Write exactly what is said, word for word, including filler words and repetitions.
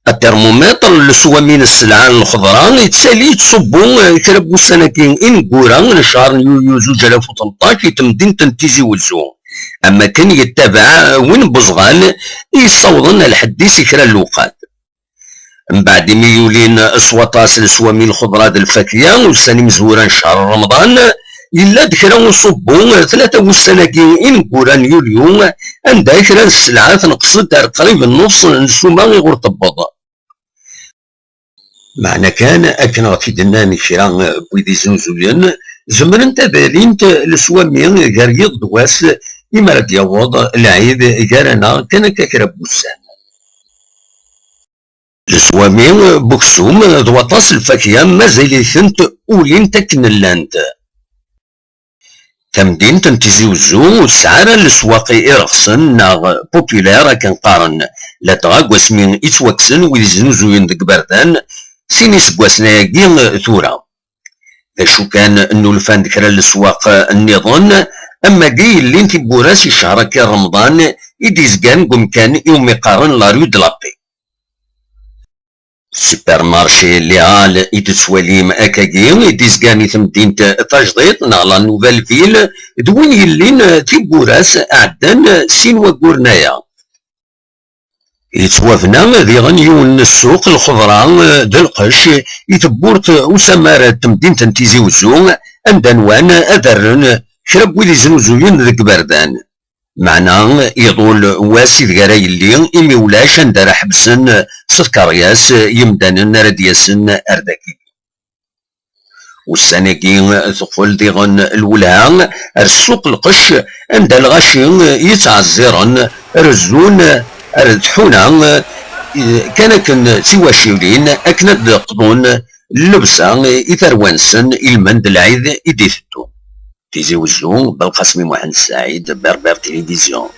Atermumiṭr n leswamin n sselɛa n lxeḍra yettali yettṣubbu kra n wussan-agi ineggura n ccher n yulyu zuǧ alaf u tleṭṭac i temdint n Tizi Wezzu. Am wakken yettabaɛ win n Buẓɣal i yessawḍen ar lḥedd-is i kra n lewqat. Mbeɛd imi yulin s waṭas leswamin n lxeḍra d lfakya, ussan imezwura n ccher n Remḍan, yella-d kra n uṣubbu tlata wussan-agi ineggura n yulyu, anda kra n sselɛa tenqes-d ar qrib nnuṣ n ssuma i ɣur tewweḍ. Meɛna kan, akken ɣef i d-nnan kra n wid iznuzuyen, zemrent ad alint leswami gar yiḍ d wass, imi ara d-yaweḍ lɛid gar-aneɣ kan akka kra n wussan. Leswami n uksum d waṭas n lfakya mazal-itent ulint akken llant. Tamdint n Tizi Wezzu ur tesɛi ara leswaq irexsen neɣ populaire akken qqaren, ladɣa deg wasmi i ttwakksen wid iznuzuyen deg iberdan sin iseggasen-agi tura. D acu kan, nnulfan-d kra n leswaq nniḍen, am wagi yellin tiwwura-s i ccher-agi n Remḍan i d-izgan deg umkan iwumi qqaren la rue de la Paix. Supermarché Léal i d-tettwalim akkagi i d-izgan i temdint tajdiṭ neɣ la nouvelle ville d win yellin tiwwura-s ɛeddan sin wagguren aya. Yettwabna diɣen yiwen n ssuq n lxeḍra d lqecc i tewwurt usamar n temdint n Tizi Wezzu, anda nwan ad rren kra n wid iznuzuyen deg iberdan. Meɛna iḍul wass ideg ara yelli, imi ulac anda ara ḥebsen s tkeryas yimdanen ara d-yasen ar dagi. Ussan-agi teqqel diɣen lwelha ar ssuq lqecc, anda lɣaci yettɛezziren, rezzun ar tḥuna, kan akken d tiwacilin, akken ad d-qḍun llebsa i tarwa-nsen ilmend lɛid i d-iteddun. Tizi Wezzu, Belqasem Muḥend Saɛid, Berbère Télévision.